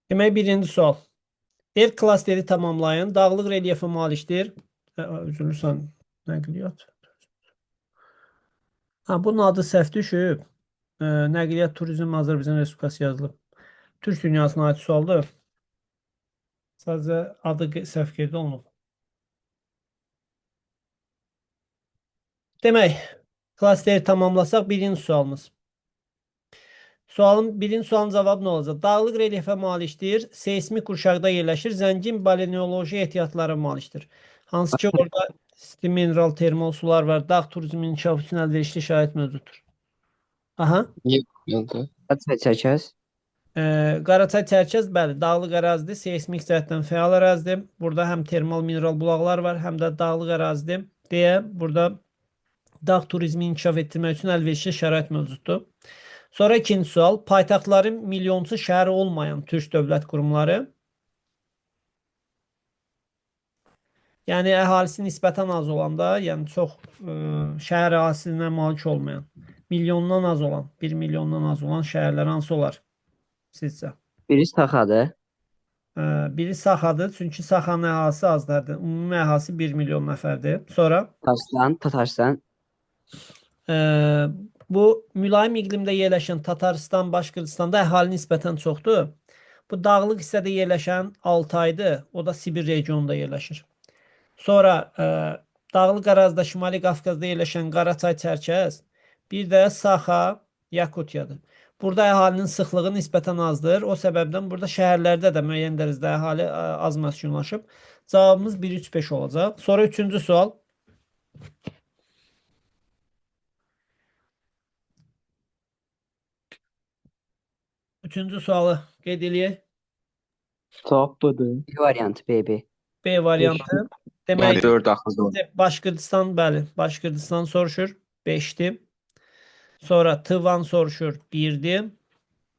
Demək, birinci sual. R klasteri tamamlayın. Dağlıq relyefi malikdir. Üzülürsən, nəqliyyat. Ha, bunun adı səhv düşüb. Nəqliyyat Turizm Azərbaycan Respublikası yazılıb. Türk dünyasına aid sualdır. Sadəcə adı səhv qeyd olunub. Demək, klasteri tamamlasaq birinci sualımız. Birinci sualın cavabı nə olacaq? Dağlıq relyefə malikdir, seysmik qurşaqda yerləşir, zəngin balineoloji ehtiyatlara malikdir. Hansı ki, orada isti mineral termal sular var, dağ turizminin inkişafı üçün əlverişli şərait mövcuddur. Aha. Yandı. Qaraçay Çərkəz. Qaraçay Çərkəz, bəli, dağlıq ərazidir, seysmik cəhətdən fəal ərazidir. Burada həm termal mineral bulaqlar var, həm də dağlıq ərazidir deyə burada dağ turizmi inkişaf etdirmək üçün əlverişli şərait mövcuddur. Sonra ikinci sual, paytaxtları milyonçu şəhər olmayan türk dövlət qurumları. Yəni əhalisi nisbətən az olanda, yəni çox şəhər əhalisinə malik olmayan, milyondan az olan, 1 milyondan az olan şəhərlər hansı olar sizcə? Biri Saxadır. Biri Saxadır, çünki Saxanın əhalisi azlardır. Ümumi əhalisi 1 milyon nəfərdir. Sonra Tatarstan, Tatarstan. Bu mülayim iqlimdə yerləşən Tataristan, Başqırtistanda əhali nisbətən çoxdur. Bu dağlıq hissədə yerləşən Altaydır. O da Sibir regionunda yerləşir. Sonra dağlıq ərazidə Şimali Qafqazda yerləşən Qaraçay Çərkəz, bir də Saxa, Yakutiyadır. Burada əhalinin sıxlığı nisbətən azdır. O səbəbdən burada şəhərlərdə də müəyyən dərəcədə əhali az məskunlaşıb. Cavabımız 1, 3, 5 olacaq. Sonra üçüncü sual. Üçüncü sualı qeyd eləyək. Cavab budur. B variantı B, B. B variantı. Demək, 4 axırda. Başqırtistan, bəli, Başqırtistan soruşur. 5-dir. Sonra Tıvan soruşur 1-dir.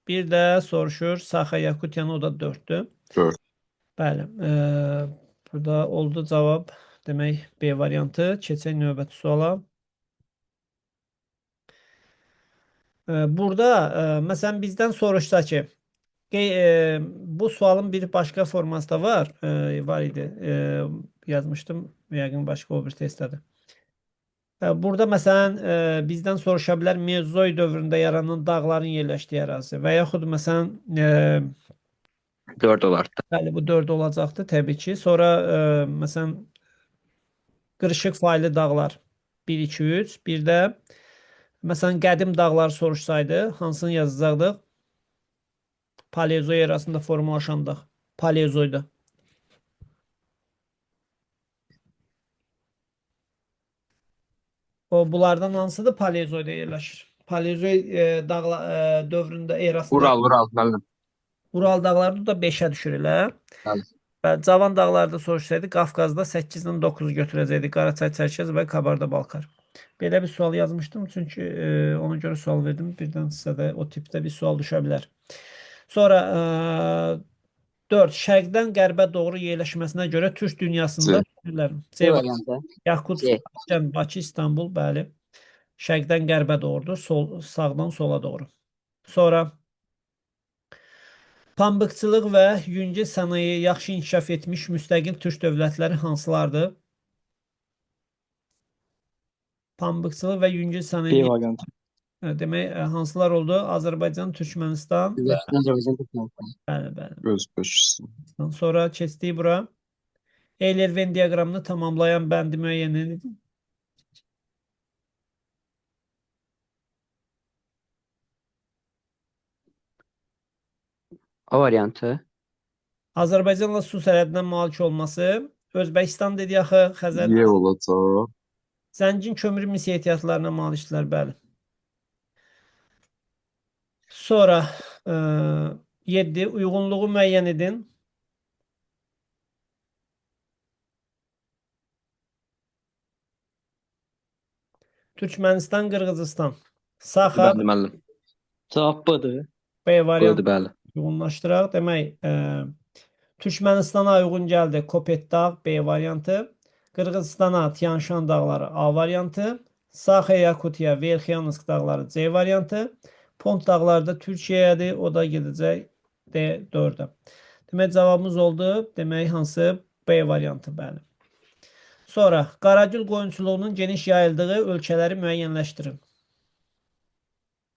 Bir də soruşur Saxa Yakutiyanı, o da 4-dür. 4. Bəli. Burada oldu cavab. Demək B variantı. Keçək növbəti suala. Burada məsələn bizdən soruşsa ki, bu sualın bir başqa forması da var. Var idi. Yazmışdım. Yəqin başqa o bir testədir. Burada məsələn bizdən soruşa bilər Mezozoy dövründə yaranan dağların yerləşdiyi ərazi və yaxud məsələn 4 olardı. Bəli, bu 4 olacaqdı təbii ki. Sonra məsələn qırışıq faylı dağlar 1 2 3, bir də məsələn qədim dağlar soruşsaydı hansını yazacaqdıq? Paleozoy erasında formalaşan dağ. Paleozoyda. O bunlardan hansıdır Paleozoyda yerləşir? Paleozoy dağla dövründə erasında Ural, Ural müəllim. Ural dağları da 5-ə düşür elə. Bəli. Bəli, Cavan dağlarda soruşsaydı Qafqazda 8-dən 9 götürəcəkdik. Qaraçay, Çərkəz və Kabarda-Balkar. Belə bir sual yazmışdım çünki ona görə sual verdim. Birdən sizə də o tipdə bir sual düşə bilər. Sonra 4. Şərqdən qərbə doğru yerləşməsinə görə Türk dünyasında şəhərlərin. C C variantı. Yakutsk, C. Təşkent, Bakı, İstanbul, bəli. Şərqdən qərbə doğrudur, sağdan sola doğru. Sonra pambıqçılıq və yüngül sənaye yaxşı inkişaf etmiş müstəqil türk dövlətləri hansılardır? Pambıqçılıq və yüngül sənaye B variantı. Demək, hansılar oldu? Azərbaycan, Türkmənistan və Azərbaycan, Türkmənistan. Bəli, bəli. Özbekistan. Sonra keçdik bura. Euler-Venn diaqramını tamamlayan bəndi müəyyən edin. A variantı. Azərbaycanla su sərhədinə malik olması, Özbəkistan dedi axı, Xəzər Y olacaq. Zəngin kömürü mis ehtiyatlarına malikdirlər, bəli. Sonra 7 uyğunluğu müəyyən edin. Türkmənistan, Qırğızistan. Saxa, Bəli müəllim. Cavab budur. B variantı Budur, bəli. uyğunlaşdıraq. Demək, Türkmənistana uyğun gəldi Kopetdağ B variantı. Qırğızistana Tianşan dağları A variantı. Saxa Yakutiya Verxyansk dağları C variantı. Pont dağları da Türkiyədir. O da gedəcək D 4-ə. Demək cavabımız oldu. Demək hansı? B variantı, bəli. Sonra Qaragül qoyunçuluğunun geniş yayıldığı ölkələri müəyyənləşdirin.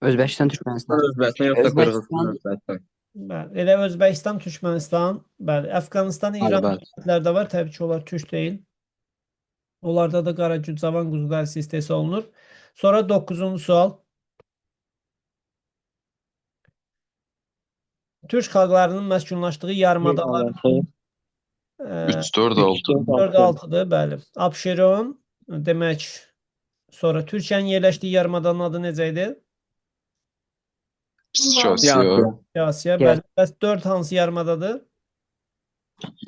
Özbəkistan, Türkmənistan. Özbəkistan yoxsa Özbəkistan. Qırğızistan, Özbəkistan. Bəli, elə Özbəkistan, Türkmənistan, bəli, Əfqanistan, İran Bəli, bəli. dövlətləri də var. Təbii ki, onlar türk deyil. Onlarda da qaragül cavan quzu dərisi istehsal olunur. Sonra 9-cu sual. Türk xalqlarının məskunlaşdığı yarımadalar 3, 4, 6. 4 6-dır, bəli. Abşeron demək, sonra Türkiyənin yerləşdiyi yarımadanın adı necə idi? Kiçik Asiya. Asiya, bəli. Bəs 4 hansı yarımadadır?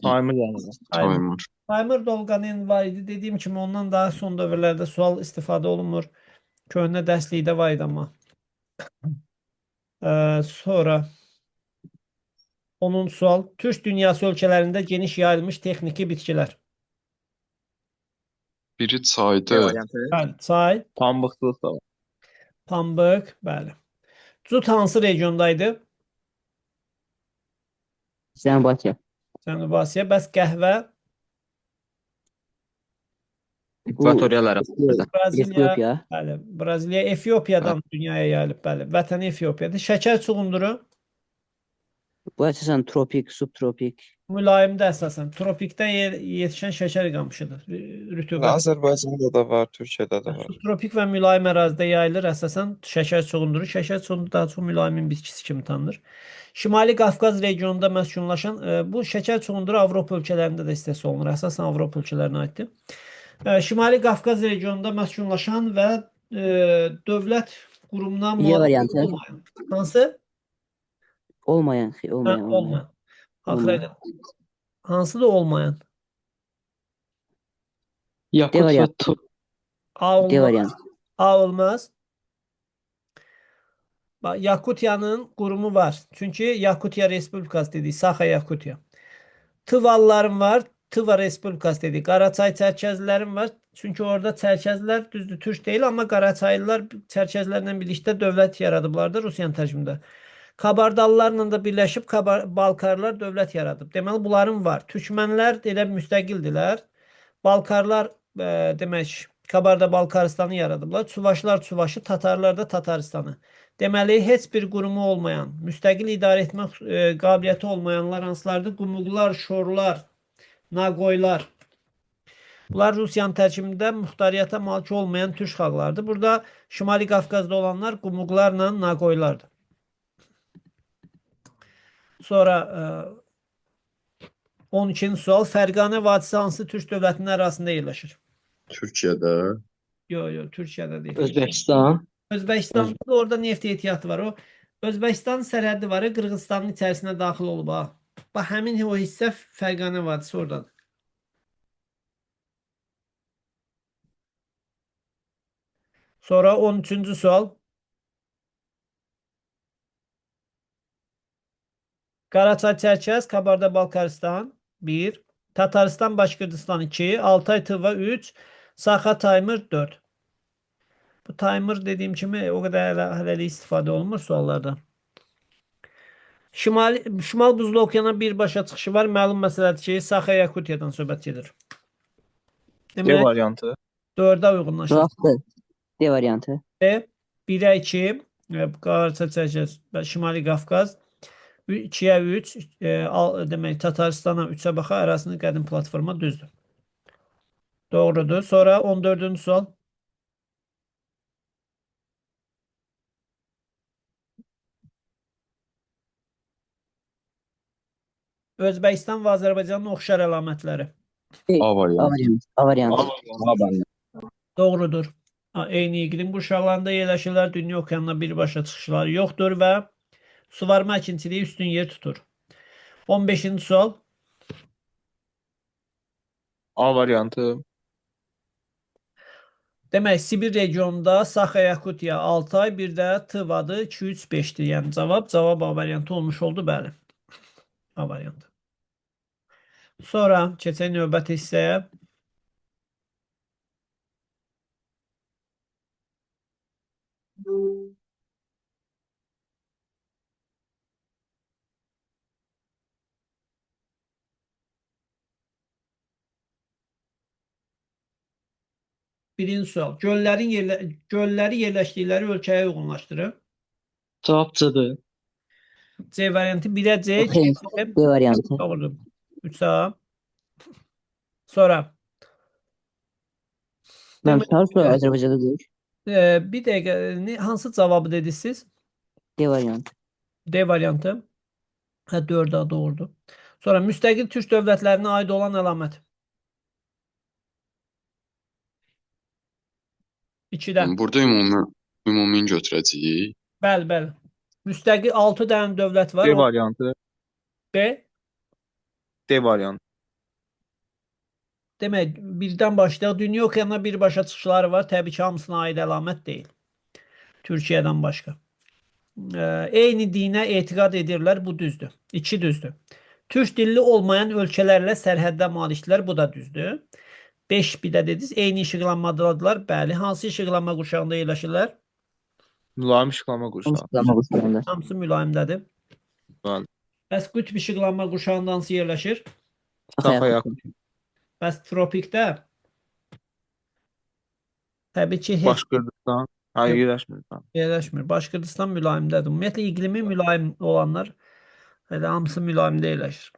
Taymır yəni. Taymır. Taymır. Taymır Dolqanin var idi. Dediyim kimi ondan daha son dövrlərdə sual istifadə olunmur. Köhnə dərslikdə var idi amma. Sonra 10-cu sual. Türk dünyası ölkələrində geniş yayılmış texniki bitkilər. Biri B çaydı. variantı. Bəli, çay, Pambıqsız da var. pambıq, bəli. Cut hansı regiondaydı? Cənubi Asiya. Cənubi Asiya. Bəs qəhvə? Ekvatorial ərazilərdə. Braziliya, Efiopiya. bəli. Braziliya Efiopiyadan dünyaya yayılıb, bəli. Vətəni Efiopiyadır. Şəkər çuğunduru Bu əsasən tropik, subtropik. mülayimdə əsasən tropikdə yetişən şəkər qamışıdır. Rütubət. Azərbaycanda da var, Türkiyədə də var. Subtropik və mülayim ərazidə yayılır əsasən şəkər çuğunduru. Şəkər çuğunduru daha çox mülayimin bitkisi kimi tanınır. Şimali Qafqaz regionunda məskunlaşan bu şəkər çuğunduru Avropa ölkələrində də istehsal olunur. Əsasən Avropa ölkələrinə aiddir. Şimali Qafqaz regionunda məskunlaşan və dövlət qurumuna Y müvafiq variantı. olmayan. Hansı? Olmayan, Hə, olmayan, olmayan. olmayan. Axıra Olmayan. qədər. Hansı da olmayan? Yakut D və variantı. Tur. A D olmaz. variantı. A olmaz. Bax, Yakutiyanın qurumu var. Çünki Yakutiya Respublikası dedik. Saxa Yakutiya. Tıvalların var. Tıva Respublikası dedik. Qaraçay Çərkəzlərin var. Çünki orada Çərkəzlər düzdür türk deyil, amma Qaraçaylılar Çərkəzlərlə birlikdə dövlət yaradıblar da Rusiyanın tərkibində. Kabardalılarla da birləşib Balkarlar dövlət yaradıb. Deməli bunların var. Türkmənlər elə müstəqildilər. Balkarlar demək Kabarda-Balkaristanı yaradıblar. Çuvaşlar Çuvaşı, Tatarlar da Tataristanı. Deməli heç bir qurumu olmayan, müstəqil idarə etmə qabiliyyəti olmayanlar hansılardır? Qumuqlar, Şorlar, Nagoylar. Bunlar Rusiyanın tərkibində muxtariyyata malik olmayan türk xalqlardır. Burada Şimali Qafqazda olanlar Qumuqlarla Nagoylardır. Sonra 12-ci sual. Fərqanə vadisi hansı türk dövlətinin ərazisində yerləşir? Türkiyədə. Yox, yox, Türkiyədə deyil. Özbəkistan. Özbəkistanda da orada neft ehtiyatı var. O Özbəkistan sərhədi var, Qırğızstanın içərisinə daxil olub ha. Bax həmin o hissə Fərqanə vadisi oradadır. Sonra 13-cü sual. Qaraçay-Çərkəz, Kabarda-Balkaristan 1, Tataristan, Başqırdistan 2, Altay Tıva 3, Saxa Taymır 4. Bu Taymır dediyim kimi o qədər hələlik istifadə olunmur suallarda. Şimal Buzlu Okeana birbaşa çıxışı var. Məlum məsələdir ki, Saxa Yakutiyadan söhbət gedir. D Demək, variantı. 4-ə uyğunlaşır. Cavab D. D variantı. 1-ə 2, Qaraçay-Çərkəz, Şimali Qafqaz, 2-yə 3, demək Tataristana 3-ə baxa arasında qədim platforma düzdür. Doğrudur. Sonra 14-cü sual. Özbəkistan və Azərbaycanın oxşar əlamətləri. A A variantı. variantı. A variantı. A variantı. Doğrudur. Eyni iqlim qurşaqlarında yerləşirlər. Dünya okeanına birbaşa çıxışları yoxdur və suvarma əkinçiliyi üstün yer tutur. 15-ci sual. A variantı. Demək, Sibir regionunda Saxa, Yakutiya, Altay, bir də Tıvadır. 2, 3, 5-dir. Yəni cavab, cavab A variantı olmuş oldu, bəli. A variantı. Sonra keçək növbəti hissəyə. Birinci sual. Gölləri yerləşdikləri ölkəyə uyğunlaşdırın. Cavab C-dir. C variantı 1-ə C, Xeyr. 2-ə D variantı. Doğrudur. 3-ə. Sonra Mənim Demək, sual sual Azərbaycanda deyil. Bir dəqiqə, hansı cavabı dediniz siz? D variantı. D variantı. Hə, 4A doğrudur. Sonra müstəqil türk dövlətlərinə aid olan əlamət. 2-dən. Burada ümumi götürəcəyik. Bəli, bəli. Müstəqil 6 dənə dövlət var. D variantı. B. D variantı. Demək, birdən başlayaq. Dünya okeanına birbaşa çıxışları var. Təbii ki, hamısına aid əlamət deyil. Türkiyədən başqa. Eyni dinə etiqad edirlər. Bu düzdür. 2 düzdür. Türk dilli olmayan ölkələrlə sərhəddə malikdirlər. Bu da düzdür. 5 bir də dediniz. Eyni işıqlanmadadırlar. Bəli. Hansı işıqlanma qurşağında yerləşirlər? Mülayim işıqlanma qurşağı. İşıqlanma qurşağında. Hamısı mülayimdədir. Bəli. Bəs qütb işıqlanma qurşağında hansı yerləşir? Safa yaxın. Bəs tropikdə? Təbii ki, heç Başqırdistan. Hayır, yerləşmir. yerləşmir. Başqırdistan mülayimdədir. Ümumiyyətlə iqlimi mülayim olanlar elə hamısı mülayimdə yerləşir.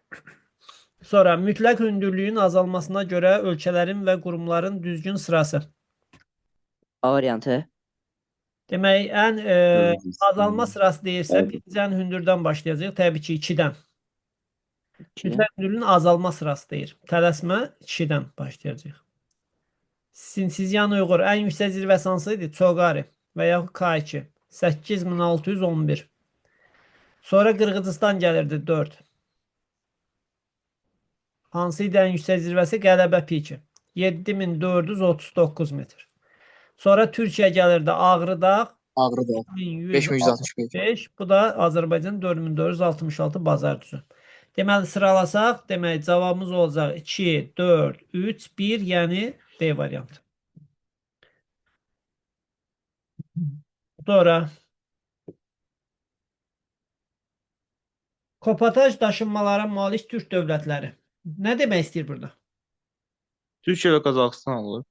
Sonra mütləq hündürlüyün azalmasına görə ölkələrin və qurumların düzgün sırası. A variantı. Demək, ən azalma sırası deyirsə, birinci ən hündürdən başlayacağıq. Təbii ki, 2-dən. Mütləq hündürlüyün azalma sırası deyir. Tələsmə 2-dən başlayacağıq. Sinçizyan Uyğur ən yüksək zirvəsi hansı idi? Çoqari və yaxud K2. 8611. Sonra Qırğızistan gəlirdi 4. Hansı idi ən yüksək zirvəsi? Qələbə piki. 7439 metr. Sonra Türkiyə gəlirdi Ağrıdağ. Ağrıdağ. 1165. 5165. Bu da Azərbaycan 4466 Bazardüzü. Deməli sıralasaq, demək cavabımız olacaq 2, 4, 3, 1, yəni D variantı. Sonra Kopataj daşınmalara malik türk dövlətləri. Nə demək istəyir burada? Türkiyə və Qazaxıstan olur.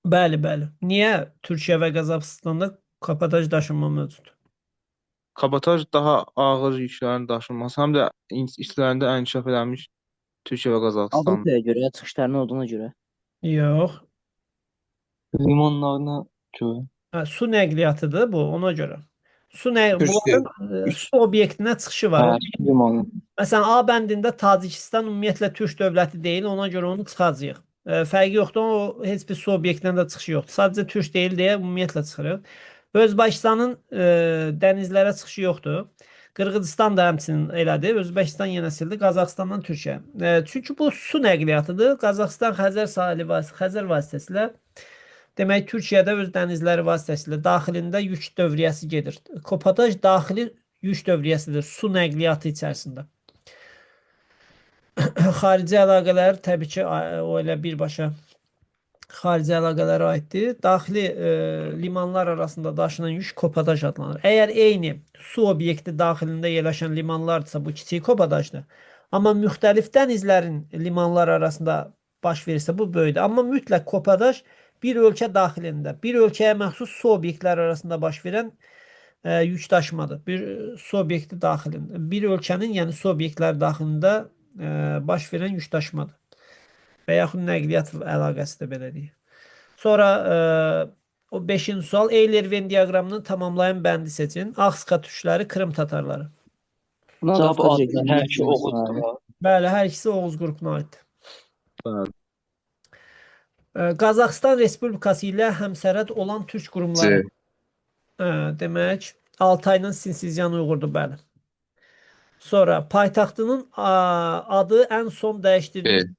Bəli, bəli. Niyə Türkiyə və Qazaxıstanda kapataj daşınma mövcuddur? Kabotaj daha ağır yüklərin daşınması, həm də işlərində ən inkişaf eləmiş Türkiyə və Qazaxıstan. Avropaya görə, çıxışlarının olduğuna görə. Yox. Limanlarına görə. Hə, su nəqliyyatıdır bu, ona görə. Su nə Türkiyə. bunların su obyektinə çıxışı var. Hə, su limanı. Məsələn, A bəndində Tacikistan ümumiyyətlə türk dövləti deyil, ona görə onu çıxacağıq. Fərqi yoxdur, o heç bir su obyektinə də çıxışı yoxdur. Sadəcə türk deyil deyə ümumiyyətlə çıxırıq. Özbəkistanın dənizlərə çıxışı yoxdur. Qırğızistan da həmçinin elədir. Özbəkistan yenə sildi. Qazaxıstandan Türkiyə. Çünki bu su nəqliyyatıdır. Qazaxıstan Xəzər sahili Xəzər vasitəsilə, demək Türkiyədə öz dənizləri vasitəsilə daxilində yük dövriyyəsi gedir. Kopataj daxili yük dövriyyəsidir su nəqliyyatı içərisində. Xarici əlaqələr təbii ki, o elə birbaşa xarici əlaqələrə aiddir. Daxili limanlar arasında daşınan yük kopataj adlanır. Əgər eyni su obyekti daxilində yerləşən limanlardırsa, bu kiçik kopatajdır. Amma müxtəlif dənizlərin limanlar arasında baş verirsə, bu böyükdür. Amma mütləq kopataj bir ölkə daxilində, bir ölkəyə məxsus su obyektləri arasında baş verən yük daşımadır. Bir su obyekti daxilində, bir ölkənin, yəni su obyektləri daxilində baş verən yük daşımadır. Və yaxud nəqliyyat əlaqəsi də belə deyək. Sonra o 5-ci sual Euler-Venn diaqramını tamamlayan bəndi seçin. Axska türkləri, Krım tatarları. Bunlar da Cavab Avqaz A. regionunda Hər iki yaşayan Oğuzdur. Bəli, hər ikisi Oğuz qrupuna aiddir. Bəli. Qazaxıstan Respublikası ilə həmsərhəd olan türk qurumları. C. Demək, Altayla Sinçizyan Uyğurdur, bəli. Sonra paytaxtının adı ən son dəyişdirilmiş B.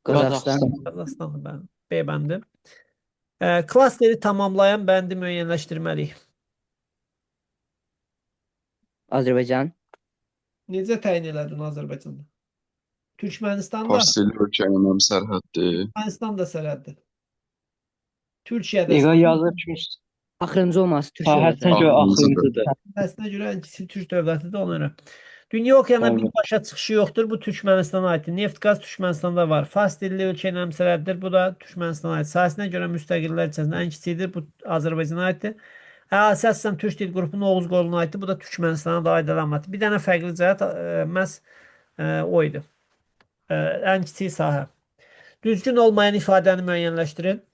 Qazaxıstan. Qazaxıstandır, bəli. B bəndi. Klasteri tamamlayan bəndi müəyyənləşdirməliyik. Azərbaycan. Necə təyin elədin Azərbaycanda? Türkmənistanda, Fars dilli ölkə ilə həmsərhəddir. Türkmənistan da sərhəddir. Türkiyədə İran yazır ki, Axırıncı olması türk sahəsinə dövləti. görə Axırıncıdır. axırıncıdır. Səhhətinə görə ən kiçik türk dövlətidir ona görə. Dünya okeanına Bəli. birbaşa çıxışı yoxdur. Bu Türkmenistana aiddir. Neft, qaz Türkmenistanda var. Fars dilli ölkə ilə həmsərhəddir. Bu da Türkmenistana aid. Sahəsinə görə müstəqillər içərisində ən kiçiyidir. Bu Azərbaycana aiddir. Əhalisi əsasən türk dil qrupunun Oğuz qoluna aiddir. Bu da Türkmenistana da aid əlamətdir. Bir dənə fərqli cəhət məhz o idi. Ən kiçik sahə. Düzgün olmayan ifadəni müəyyənləşdirin.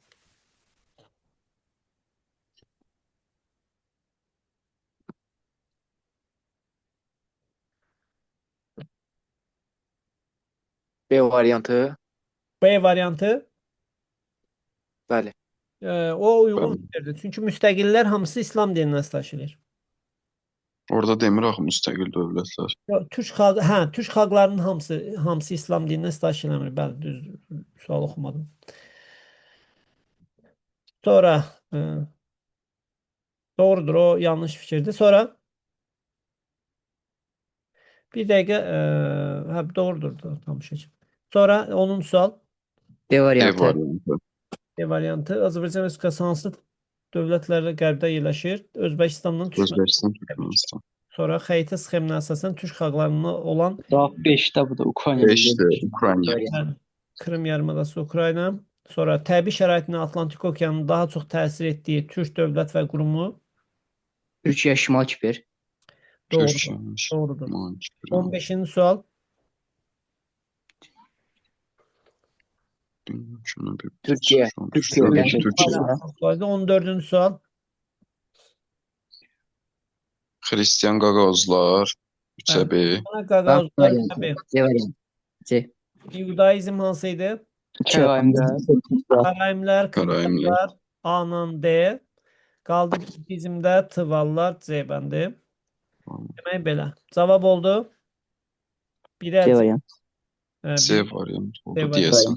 B variantı. B variantı. Bəli. O uyğun Bəli. fikirdir. Çünki müstəqillər hamısı İslam dininə əsas eləyir. Orada demir axı müstəqil dövlətlər. Yox, Türk xalq, hə, türk xalqlarının hamısı İslam dininə sitayiş eləmir. Bəli, düz sual oxumadım. Sonra doğrudur, o yanlış fikirdir. Sonra bir dəqiqə, hə, doğrudur, tam şey. Sonra 10-cu sual. B E variantı. variantı. B variantı. Azərbaycan Respublikası hansı dövlətlərlə qərbdə yerləşir? Özbəkistandan Türkmənistan. Özbəkistan, Türkmənistan. Sonra xəritə sxeminə əsasən türk xalqlarına olan Cavab 5-də bu da Ukrayna. 5-dir Ukrayna. Bəli. Krım yarımadası Ukrayna. Sonra təbii şəraitinə Atlantik okeanının daha çox təsir etdiyi türk dövlət və qurumu Türkiyə Şimal Kipr. doğrudur. Türkiyə. Doğrudur. Şimal Kipr. 15-ci sual. Şunu bir Türkiyə. Türkiyə. Türkiyə. Türkiyə. Sualdı. 14-cü sual. Xristian Qaqauzlar. 3-ə B. Ana Qaqauzlar variantı. təbii. C variantı. C. İudaizm hansı idi? Kəraimlər. Karaimlər, Karaimlər. Kırımlar, A-la D. Qaldı Buddizmdə Tıvallar, C bəndi. Demək belə. Cavab oldu. 1-ə C variantı. C variantı oldu C variantı. deyəsən.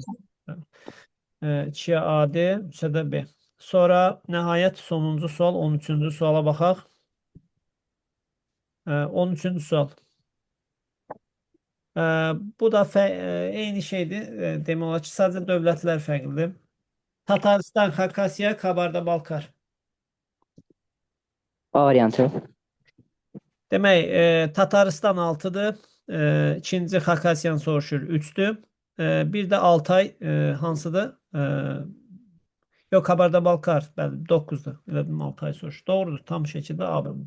2-yə AD, 3-ə də B. Sonra nəhayət sonuncu sual, 13-cü suala baxaq. 13-cü sual. Bu da eyni şeydir. Demək olar ki, sadəcə dövlətlər fərqlidir. Tataristan, Xakasiya, Kabarda-Balkar. A variantı. Demək, Tataristan 6-dır. İkinci Xakasiyanı soruşur 3-dür. Bir də Altay hansıdır? Yox, Kabarda-Balkar, bəli, 9-dur. Elə bildim Altay soruşur. Doğrudur, tam şəkildə A bəndi.